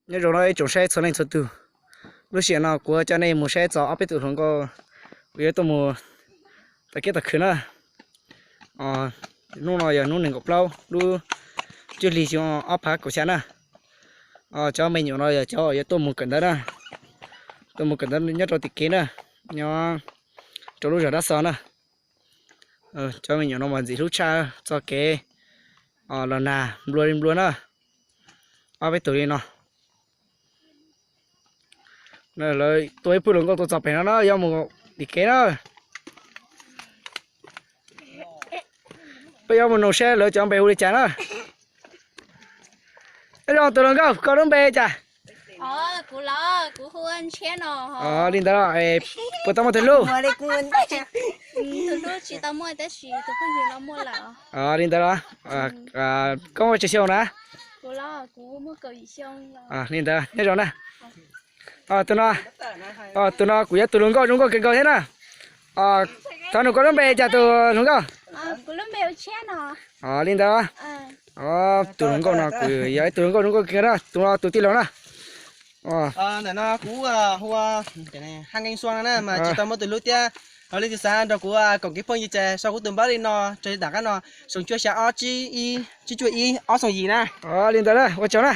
Nyob zoo no ib tsoom saib txhua leej txhua tus, lub sij hawm no kuv coj nej mus saib txog ob peb tus hluas nkauj, kuv yuav tuaj mus tom kiab tom khw na. Hnub no yog hnub nees nkaum plaub lub cuaj hli xyoo ob phav kaum xya na. Cov me nyuam no yog cov yuav tuaj mus kawm ntawv na, tuaj mus kawm ntawv nyob rau tim kev na, nyob rau lub zos Dab Xo na. Cov me nyuam no mas ntxim hlub tshaj txoj kev los nag nplua li nplua na. Ob peb tus li no. Lawv tua ib pawg hluas nkauj tuaj txog pem no na, yuav mus tim kev na. Peb yuav mus noog seb lawv cov npe hu li cas na. Nyob zoo tus hluas nkauj, koj lub npe cas? Li ntawd, puas tau muaj tus hlub? Li ntawd los, koj muaj tsawg xyoo na? Li ntawd nyob zoo na. Tus no, tus no kuv yuav tus hluas nkauj zoo nkauj kawg nkaus thiab na. Thov nug koj lub npe cas tus hluas nkauj? Li ntawd, tus hluas nkauj no kuv yog ib tug hluas nkauj zoo nkauj kawg na, tus no tus tij laug na. Ntawm no kuv hu ua Haj Nkees Xuas no na, mas tsis tau muaj tus hlub thiab. Yog leej twg xav nrog kuv koom kev phooj ywg ces sau kuv tus npawb li no rau tom qab no, xoom cuaj xya ob tsib ib, tsib cuaj ib ob xoom yim na. Li ntawd na, ua tsaug na.